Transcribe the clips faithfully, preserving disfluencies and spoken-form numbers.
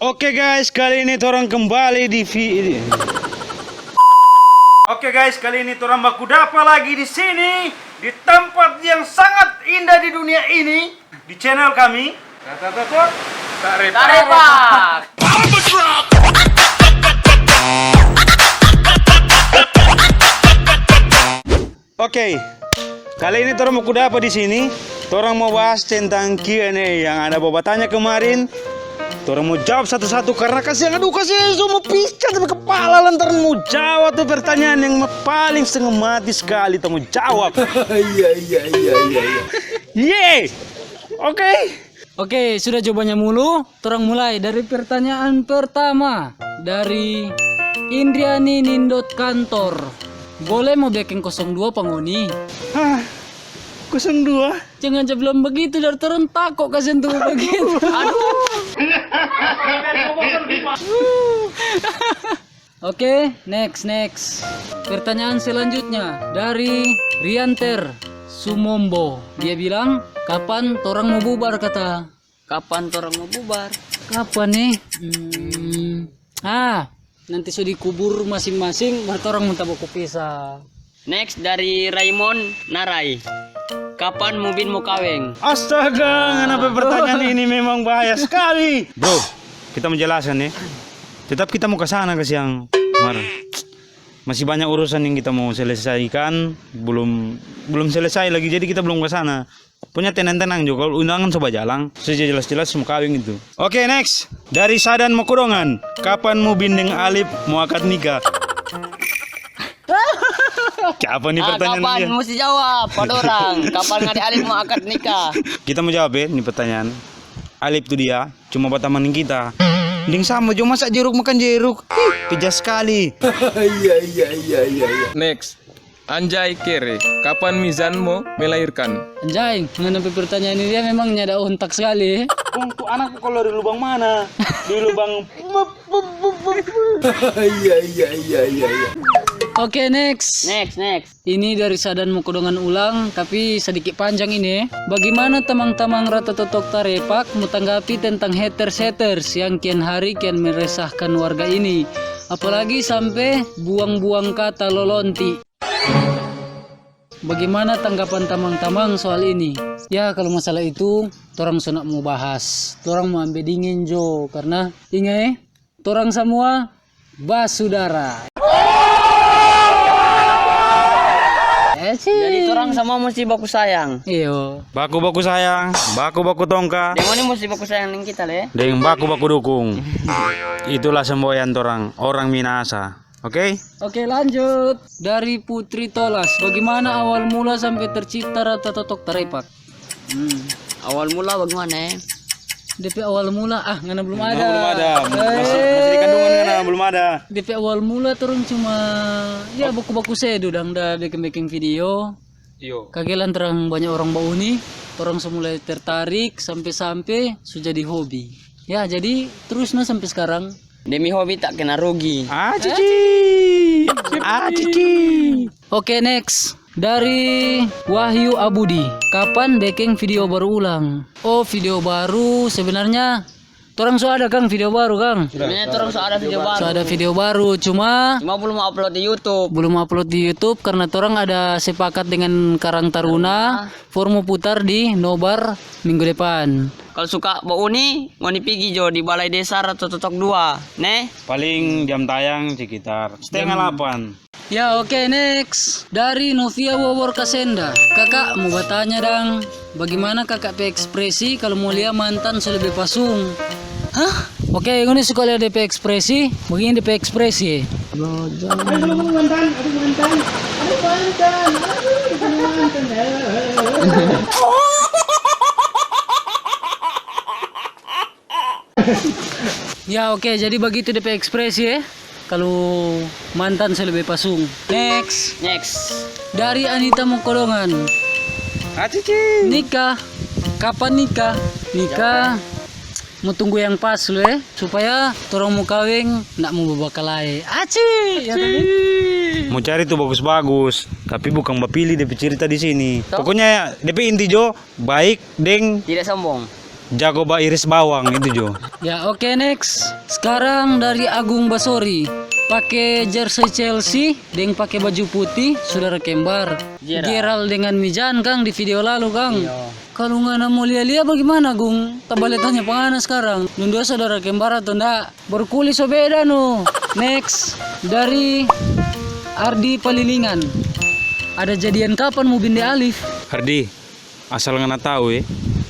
Oke guys, kali ini torang kembali di vi-, Oke guys, kali ini torang baku dapa lagi di sini, di tempat yang sangat indah di dunia ini, di channel kami. Tatotok Tarepak. Tarepak. Oke, kali ini torang mo kuda apa di sini? Torang mo bahas tentang Q and A yang ada babatanya kemarin. Torang mo jawab satu-satu karena kasiang, aduh kasiang, so mo pisca tapi kepala lantaran mo jawab tu pertanyaan yang paling setengah mati sekali. Torang mo jawab. Iya, iya, iya, iya, iya. Ye, oke. Oke, sudah jawabannya mulu. Torang mulai dari pertanyaan pertama dari Indriani Nindot Kantor. Boleh mo beking kosong dua pa ngoni? Hah? Kosong dua? Jangan ja bilang begitu, dari torang tako kasiang tu begitu. Aduh. Oke, next, next. Pertanyaan selanjutnya dari Rianter Sumombo. Dia bilang, "Kapan torang mo bubar?" kata. Kapan torang mo bubar? Kapan nih? Hmm. Ah, nanti so dikubur masing-masing, baru torang mo tabaku pisah. Next dari Raymond Narai. Kapan Mubin mo kaweng? Astaga, ngana pe pertanyaan ini memang bahaya sekali. Bro, kita mo jelaskan ya. Tetap kita mo ka sana kasiang, mar masih banyak urusan yang kita mo selesaikan, belum, belum selesai lagi, jadi kita belum ka sana. Pokonya tenang-tenang jo, kalu undangan so bajalang, so jelas-jelas mo kaweng itu. Oke, next. Dari Sadan Mokodongan, kapan Mubin deng Alip mo akad nikah? Capa ni Ah, pertanyaan kapan dia? Musti jawab pa dorang? Kapan ngana deng Alip mo akad nikah? Kita mo jawab ya ni pertanyaan. Alip tu dia cuma batamang deng kita. Deng sama jo, masa jeruk makan jeruk? Ih, pejas skali. Iya, iya, iya, iya, iya. Next. Anjay Kere, kapan Mizan mo melahirkan? Anjay, ngana pe pertanyaan ini dia memang nyanda ontak skali. Kong tu anak kalo dari lubang mana? Di lubang. Iya, iya, iya, iya, iya. Oke, next. Next, next. Ini dari Sadan Mokodongan ulang, tapi sadiki panjang ini. Bagimana tamang-tamang Ratototok Tarepak mo tanggapi tentang haters-haters yang kian hari kian meresahkan warga ini? Apalagi sampe buang-buang kata lolonti. Bagimana tanggapan tamang-tamang soal ini? Ya, kalu masalah itu, torang so nak mo bahas. Torang mo ambe dingin jo, karna inga e, torang samua basudara. Eh, sih. Jadi, torang samua musti baku sayang. Iyo. Baku-baku sayang, baku-baku tongka. Deng ngoni musti baku sayang deng kita, le. Deng baku-baku dukung. Itulah semboyan torang, orang Minahasa. Oke? Oke, lanjut. Dari Putri Tolas, bagimana awal mula sampe tercipta Ratototok Tarepak? Hmm, awal mula bagimana, eh? Depe awal mula, ah, ngana belum ada. Belum ada. Masih, masih di kandungan ngana, belum ada. Depe awal mula torang cuma, ya, baku-baku sedu dang da beking-beking video. Iyo. Kage lantaran banya orang bauni, torang so mulai tertarik, sampe-sampe so jadi hobi. Ya, jadi trus no sampe skarang. Demi hobi tak kena rugi. Ah, cici. Ah, cici. Oke, next. Dari Wahyu Abudi. Kapan beking video baru ulang? Oh, video baru sebenarnya torang so ada kang video baru kang. Sebenarnya torang so ada video baru. So ada video baru, cuma cuma belum upload di YouTube. Belum upload di YouTube karena torang ada sepakat dengan Karang Taruna, for mo putar di Nobar minggu depan. Kalu suka bauni, ngoni pigi jo di Balai Desa Ratototok dua, ne? Paling jam tayang sekitar setengah delapan. Ya, oke, next. Dari Novia Wowor Kasenda. Kaka, mo batanya dang, bagimana kaka pe ekspresi kalu mo lia mantan so lebe pasung? Hah? Oke, ngoni suka lia depe ekspresi? Bagini depe ekspresi. Aduh, mantan, aduh, mantan, aduh, mantan, aduh, mantan, aduh, mantan, aduh. Ya, oke, jadi bagitu depe ekspresi, eh. Kalu mantan so lebe pasung. Next. Next. Dari Anita Mokodongan. Ah, cici. Nikah. Kapan nikah? Nikah. Mo tunggu yang pas lo, eh. Supaya torang mo kaweng, ndak mo babakalae. Aci, ya tadi? Mo cari tu bagus-bagus, tapi bukang bapili depe cerita di sini. Toh? Pokoknya depe inti jo, baik deng tidak sombong. Jago ba iris bawang itu jo. Ya, oke, next. Sekarang dari Agung Basori. Pake jersey Chelsea deng pake baju putih, saudara kembar. Gerald. Gerald dengan Mijan, kang, di video lalu, kang. Iya. Kalu ngana mo lia-lia, bagimana, Gung? Tabale tanya pa ngana skarang. Dong dua saudara kembar ato nda? Baru kuli so beda no. Next, dari Ardi Palilingan. Ada jadian kapan Mubin deng Alif? Ardi, asal ngana tau e,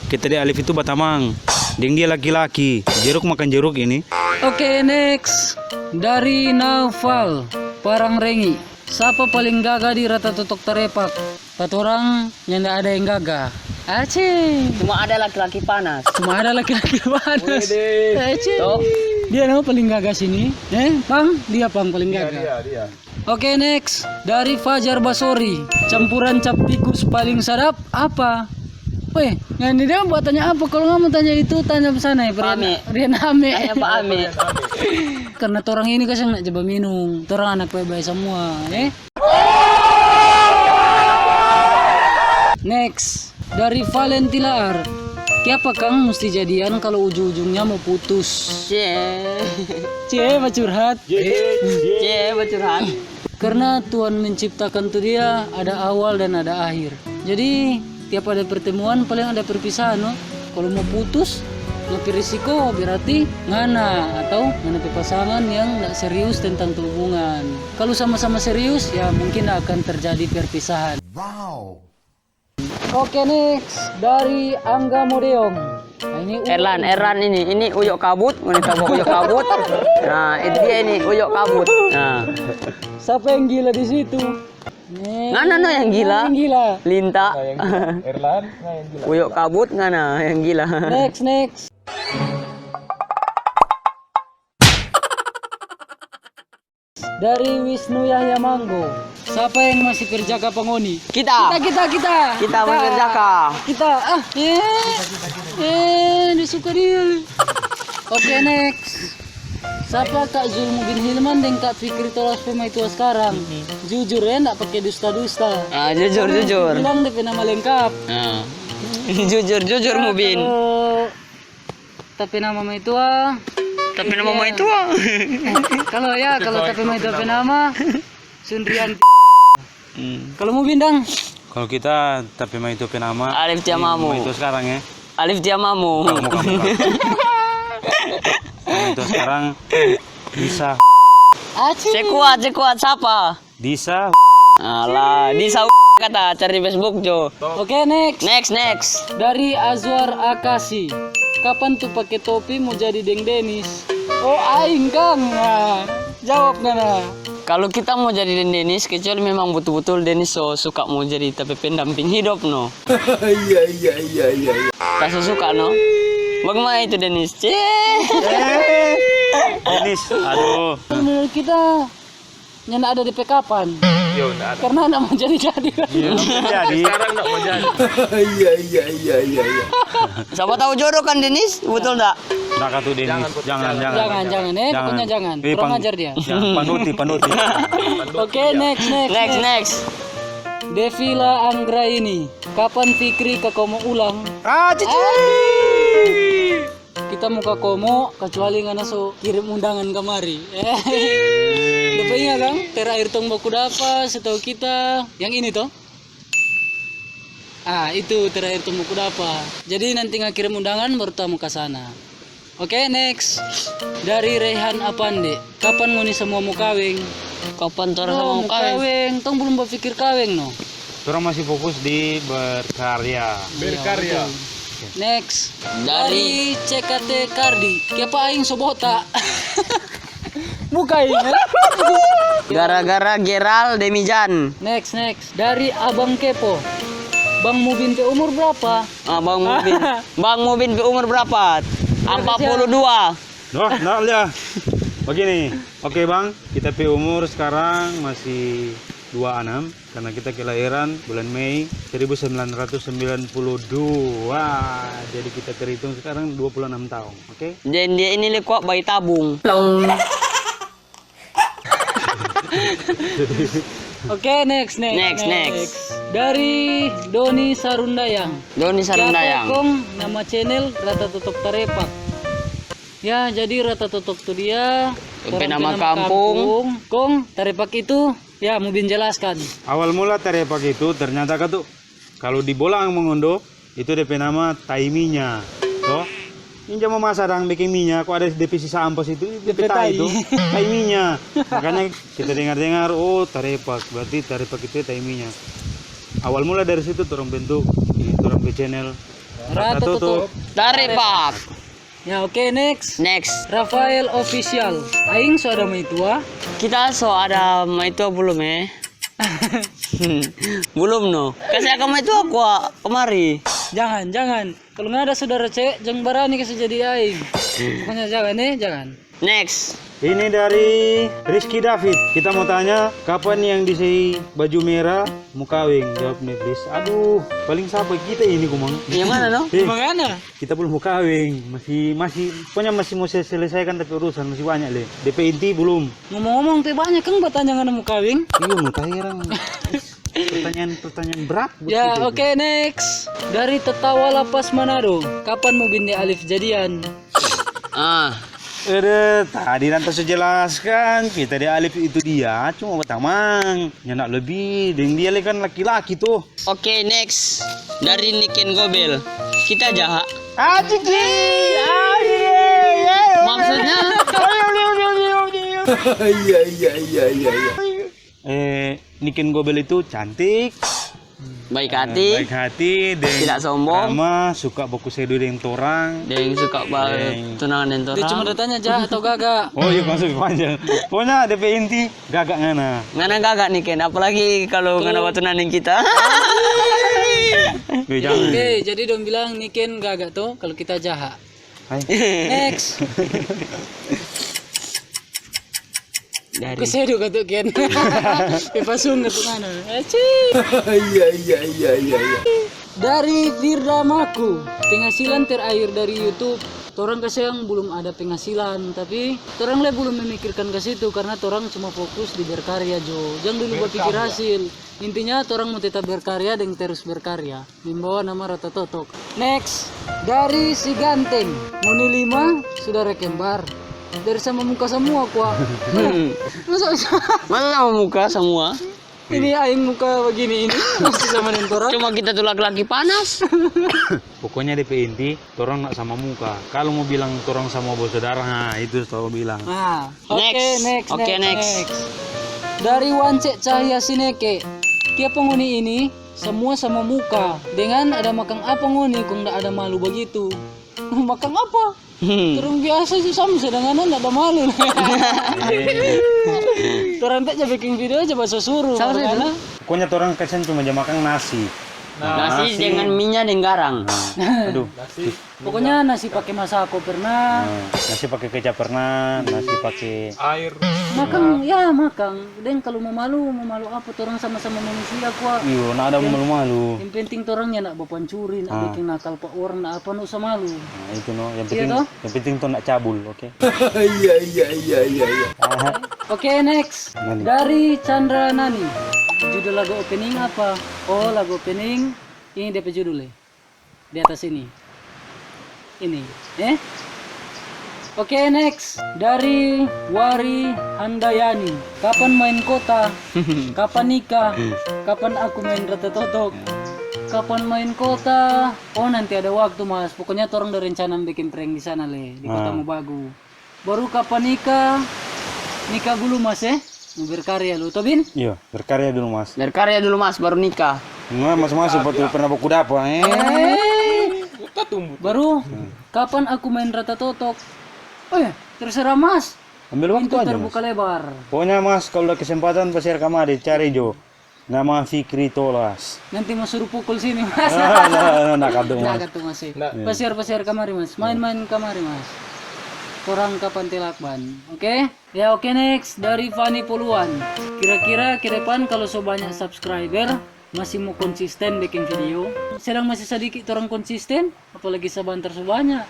kita deng Alif itu batamang. Deng dia laki-laki, jeruk makan jeruk ini. Oke, next. Dari Naufal Parangrengi. Sapa paling gaga di Rata Totok Tarepak? Katorang nyanda ada yang gaga. Acing. Cuma ada laki-laki panas. Cuma ada laki-laki panas. Wede. Acing. Toh. Dia nama paling gaga sini. Eh, pang? Dia pang paling gaga. Dia, dia. Oke, next. Dari Fajar Basori. Campuran cap tikus paling sadap apa? Weh, nah ini dia buat tanya apa? Kalau nggak mau tanya itu, tanya sana ya, Rian. Ame. Rian Ame. Tanya Pak Ame. Karena torang ini kasang nak coba minum. Torang anak baik-baik semua, eh? Next, dari Valentilaar. Kiapa kang musti jadian kalau ujung-ujungnya mau putus? Cie. Cie, bacurhat. Cie, cie. Cie, bacurhat. Karena Tuhan menciptakan tu dia ada awal dan ada akhir. Jadi, tiap ada pertemuan, paling ada perpisahan, no? Kalau mau putus, no pi risiko berarti ngana atau ngana pe pasangan yang ndak serius tentang tu hubungan. Kalau sama-sama serius, ya mungkin akan terjadi perpisahan. Wow. Oke, next dari Angga Modeong. Nah, ini Erlan, Erlan ini, ini Uyok Kabut, ngoni tau Uyok Kabut. Nah, itu dia ini Uyok Kabut. Nah. Siapa yang gila di situ? Ngana no yang gila. Ngana yang gila. Linta. Nah, yang gila. Erlan, nah, yang gila. Uyok Kabut ngana yang gila. Next, next. Dari Wisnu Yahya Manggo. Sapa yang masih perjaka pa ngoni? Kita. Kita, kita, kita. Kita masih perjaka. Kita, ah, eh, eh, dia suka dia. Oke, next. Sapa Kak Zul Mubin Hilman deng Kak Fikri Tolas pe maitua skarang? Jujur ya, ndak pake dusta-dusta. Ah, jujur, jujur. Bilang depe nama lengkap. Ah. Jujur, jujur, Mubin. Kalau tapi nama maitua. Tapi nama maitua. Kalau ya, kalau tapi maitua pe nama, Sundrian. Hmm. Kalau Mubin, dang? Kalau kita tapi maitua pe nama. Alif Tiamamu. Maitua sekarang ya. Alif Tiamamu. Kamu, kamu, kamu. Maitua sekarang bisa. Acing. Cek kuat, cek kuat, sapa? Disa. Alah, Disa kata cari di Facebook jo. Oke, next. Next, next. Dari Azwar Akasi. Kapan tu pake topi mo jadi deng Denis? Oh, aing kang. Nah, jawab ngana. Kalau kita mo jadi deng Denis, kecuali memang butul-butul Denis so suka mo jadi tapi pendamping hidup no. Iya, iya, iya, iya, iya. Tak so suka no. Bagaimana itu Denis? Cie. Eh, Denis, aduh. Menurut kita, nyanda ada depe kapan. Yo, nda ada. Karena nda mau jadi-jadi. Iya, nda mau jadi. Sekarang nda mau jadi. Iya, iya, iya, iya, iya. Siapa tahu jodoh kan, Denis? Betul ndak? Nda katu, Denis. Jangan, jangan, jangan. Jangan, jangan, eh, pokoknya jangan. Eh, kurang ajar dia. Ya, panuti, panuti. Oke, next, next, next, next. Devila Anggraini, kapan Fikri ka komo ulang? Ah, cici. Kita mo ka komo, kecuali ngana so kirim undangan kamari. Dapa inga kang? Terakhir tong baku dapa, setau kita, yang ini to? Ah, itu terakhir tong baku dapa. Jadi nanti ngana kirim undangan, baru tong mo ka sana. Oke, next. Dari Rehan Apande. Kapan ngoni samua mo kaweng? Kapan torang samua mo kaweng? Tong belum bapikir kaweng, no? Torang masih fokus di berkarya. Iya, berkarya. Betul. Next. Dari C K T Kardi. Kiapa aing so bota? Buka ini. Gara-gara Geral Demijan. Next, next. Dari Abang Kepo. Bang Mubin pe umur berapa? Ah, Bang Mubin. Bang Mubin pe umur berapa? Berapa, siapa? Empat puluh dua. Wah, ndak lia. Begini, oke, Bang, kita pe umur sekarang masih dua enam, karena kita kelahiran bulan Mei seribu sembilan ratus sembilan puluh dua. Jadi kita terhitung sekarang dua puluh enam tahun, oke? Dan dia ini lekuak bayi tabung. Plong. Oke, next, next, next, next. Dari Doni Sarundayang. Doni Kiapa Sarundayang. Kong nama channel Rata Totok Tarepak? Ya, jadi Rata Totok tu dia Dong pe orang pe nama nama kampung. Kampung. Kong Tarepak itu, ya, mo bin jelaskan. Awal mula Tarepak itu ternyata katu, kalu di Bolaang Mongondo, itu de pe nama Taiminya, to. Ini ja mamasa dang beking minya, kong ada de pe sisa ampas itu, de pe tai tai. Tu, Taiminya. Makanya kita dengar-dengar, oh, Tarepak, berarti Tarepak itu Taiminya. Awal mula dari situ torang bentuk ini torang pe channel Rata Rata Toto Toto. Tarepak. Ya, oke, next. Next. Rafael Official. Aing so ada maitua? Kita so ada maitua belum, eh? Belum, no. Kasi akang maitua kua kemari. Jangan, jangan. Kalau nggak ada saudara cewek, jangan barani kasi jadi aing. Pokoknya jangan, eh, jangan. Next. Ini dari Rizky David. Kita mau tanya, kapan yang di si baju merah mo kaweng? Jawab nih, please. Aduh, paling sapa kita ini, Kumang? Yang mana, no? Eh, Yang mana? Kita belum mo kaweng. Masih, masih, pokoknya masih mau se-, selesaikan tapi urusan masih banyak, le. De pe inti belum. Ngomong-ngomong, te banyak kang batanya ngana mo kaweng? Iyo, no, taherang. Pertanyaan-pertanyaan berat buat Ya, kita itu. Oke, next. Dari Tetawa Lapas Manado. Kapan mo bin deng Alif jadian? Ah. Ede, tadi nanti saya jelaskan, kita di Alif itu dia cuma batamang. Nyanda lebih, deng dia le kan laki-laki tuh. Oke, next. Dari Niken Gobel. Kita jaha. Ajiki, ayo, ayo. Maksudnya? Ayo, ayo, ayo, ayo, ayo. Iya, iya, iya, iya, iya. Eh, Niken Gobel itu cantik, Baik hati. Baik hati, deng Tidak sombong. Ramah, suka baku sedu deng torang. Deng suka ba-, Deng. Tunangan deng torang. Dia cuma da tanya jaha atau gaga. Oh iya, maksud panjang. Pokoknya de pe inti, gaga ngana. Ngana gaga nih, Ken. Apalagi kalau Tuh. Ngana batunang deng kita. Weh, jangan. Oke, jadi dong bilang nih, Ken gaga tuh kalau kita jaha. Hai. Next. Dari Aku sedu ka tu, Ken. Pe pasung ka tu ngana. Aci. Iya, iya, iya, iya, iya. Dari Firda Maku, penghasilan terakhir dari YouTube. Torang kasiang belum ada penghasilan, tapi torang le belum memikirkan ke situ karena torang cuma fokus di berkarya jo. Jang dulu bapikir Berkarya. Hasil. Intinya torang mau tetap berkarya deng terus berkarya. Membawa nama Rata Totok. Next, dari si ganteng. Ngoni lima sudah rekeng bar. Dari sama muka semua kwa. Masa, masa sama muka semua? Ini aing muka begini ini masih sama deng torang. Cuma kita tu laki-laki panas. Pokoknya de pe inti, torang nak sama muka. Kalu mo bilang torang sama basudara, ha, itu so bilang. Nah, oke, Next. Next, Oke, next, next. Next. Dari Wance Cahya Sineke. Kiapa ngoni ini semua sama muka? Dengan ada makang apa ngoni kong nda ada malu bagitu? Makang apa? Hmm. Torang biasa ju sama sedangkan nda ada malu. Torang tak ja biking video aja baso suru. Sama saja, karena no? Pokoknya torang kasiang cuma ja makang nasi. Nasi Nasi. Dengan minya deng garang. Nah, aduh. Nasi. Pokoknya nasi pake masako pernah. Nah, nasi pake kecap pernah, nasi pake Air. Makang, ya makang. Deng kalu mo malu, mo malu apa, torang sama-sama manusia kwa. Iyo, nda ada Yang, malu-malu. Yang penting torang nyanda bapancuri, nda Ah. Biking nakal pa orang, nda apa, nda usah malu. Nah, itu no, yang Iya penting, toh? Yang penting tong nda cabul, oke? Iya, iya, iya, iya, iya. Aha. Oke, next. Nani? Dari Chandra Nani. Judul lagu opening apa? Oh, lagu opening. Ini dia pe judul, eh. Di atas ini. Ini, eh? Oke, next. Dari Wari Handayani. Kapan main kota? Kapan nikah? Kapan aku main Rata Totok? Kapan main kota? Oh, nanti ada waktu, Mas. Pokoknya torang ada rencana bikin prank di sana, le, di Kota Ah. Mobagu. Baru kapan nikah? Nikah dulu, Mas, eh? Mo berkarya dulu, to, Bin? Iya, berkarya dulu, Mas. Berkarya dulu, Mas, baru nikah. Enggak, Mas, Mas, seperti pernah baku dapa, eh? Eh. Baru, kapan aku main Rata Totok? Oh ya, terserah, Mas. Ambil waktu Pintu aja, terbuka Mas. Lebar. Pokoknya, Mas, kalau ada kesempatan, pasti ada kamari, cari jo. Nama Fikri Tolas. Nanti mo suru pukul sini, Mas. Nah, nah, nah, nah, kadu, Nah, Mas. Kadu, Mas, eh. Nah. Iya. Pasiar, pasiar kamari, Mas. Main-main kamari, Mas. Torang kapan telakban, oke? Ya, oke, next. Dari Fani Poluan. Kira-kira ke depan kalau so banyak subscriber, masih mo konsisten bikin video? Sedang masih sadiki torang konsisten, apalagi sabantar so banyak.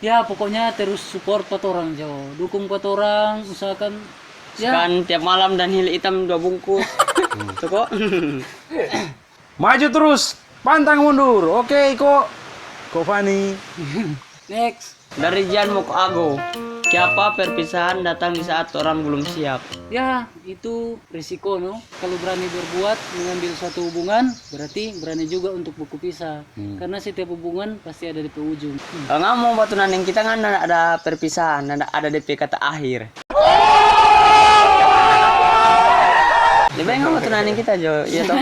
Ya, pokoknya terus support pa torang jo. Dukung pa torang, usahakan, ya. Kan tiap malam dan hil hitam dua bungkus. Toko. Maju terus, pantang mundur. Oke, Iko. Ko Fani. Next. Dari Jan Moko Ago. Kiapa perpisahan datang di saat orang belum siap? Ya, itu risiko, no. Kalau berani berbuat, mengambil suatu hubungan, berarti berani juga untuk buku pisah. Hmm. Karena setiap hubungan pasti ada di ujung. Hmm. Kalau nggak mau batu nandeng kita kan ada perpisahan, ada ada D P kata akhir. Lebih nggak batu nandeng kita jo, ya toh.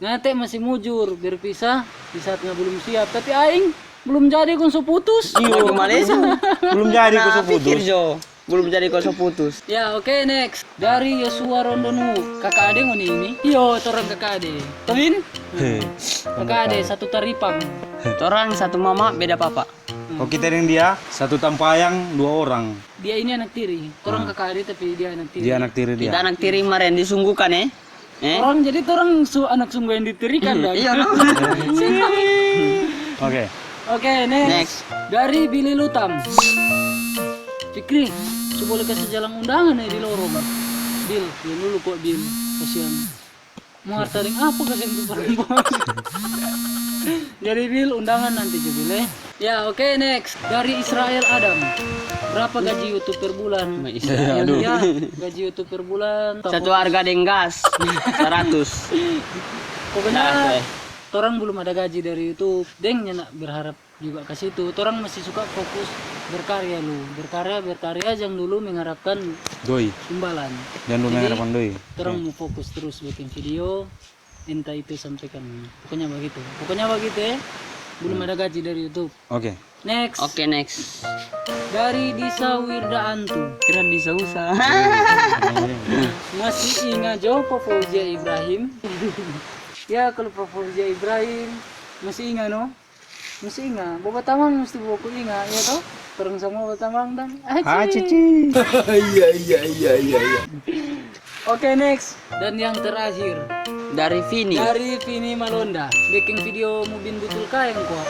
Ngate masih mujur berpisah di saat nggak belum siap, tapi aing belum jadi kong so putus. Iyo, Malaysia. Belum jadi kong so putus. Jo. Belum jadi kong so putus. Ya, oke, okay, next. Dari Yosua Rondonu, kakak ade ngoni ini? Iyo, torang kakak ade. Tobin? Kakak ade, satu taripang. Torang satu mama, beda papa. Hmm. Kok kita deng dia, satu tampayang, dua orang. Dia ini anak tiri. Torang nah. Kakak ade, tapi dia anak tiri. Dia anak tiri dia. Kita anak tiri, maren disungguhkan, eh. Eh? Orang jadi orang su anak sungguh yang diterikan dan. Iya, no? Oke. Oke, next. Next. Dari Billy Lutam. Fikri, su boleh kasih jalan undangan ya di lorong. Bil, ya dulu kok Bil, kasihan. Mau harta deng apa kasihan tuh perempuan. Jadi Bil, undangan nanti juga Bil eh. Ya, oke, okay, next. Dari Israel Adam. Berapa gaji YouTube per bulan? Israel. Ya, gaji YouTube per bulan. Satu harga deng gas. Seratus. Pokoknya nah, torang belum ada gaji dari YouTube. Deng nyana berharap juga ke situ. Torang masih suka fokus berkarya lu. Berkarya, berkarya jang dulu mengharapkan doi. Imbalan. Jangan dulu mengharapkan doi. Torang mau fokus terus bikin video. Entah itu sampaikan. Pokoknya begitu. Pokoknya begitu ya. Belum hmm. Ada gaji dari YouTube. Oke. Okay. Next. Oke, okay, next. Dari Disa Wirda Antu. Kira Disa Usa. Masih inga jo pa Fauzia Ibrahim. Ya, kalau pa Fauzia Ibrahim masih inga no? Masih inga. Bawa tamang mesti bawa ku inga, ya toh? Torang semua bawa tamang dang. Aci. Iya, iya, iya, iya, iya. Oke, okay, next. Dan yang terakhir. Dari Vini. Dari Vini Malonda. Bikin video mu bin butul kaeng kwa.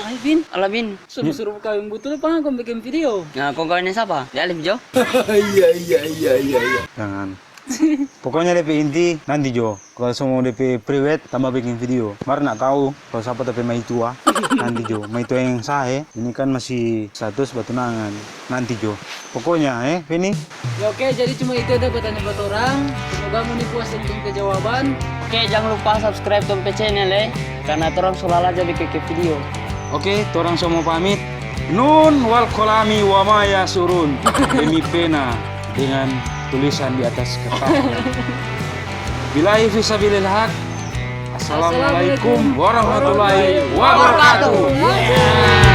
Hai Vin. Ala Vin. Suruh-suruh kawin butul apa kong bikin video? Nah, kong kawin siapa? Di Alif Jo. Iya, iya, iya, iya, iya. Jangan. Pokoknya depe inti nanti jo, kalau so mo depe priwet tambah bikin video. Mar nak tahu kalau sapa tapi maitua nanti jo. Maitua yang sah eh. Ini kan masih status batunangan. Nanti jo. Pokoknya eh, Vini. Ya oke, jadi cuma itu ada pertanyaan buat orang. Semoga ngoni puas dengan jawaban. Oke, jangan lupa subscribe tong pe channel eh, karena torang so lalaja bikin video. Oke, torang so mo pamit. Nun wal kolami wamaya surun demi pena dengan tulisan di atas kertas. Bilai fisabilil haq. Assalamualaikum warahmatullahi wabarakatuh.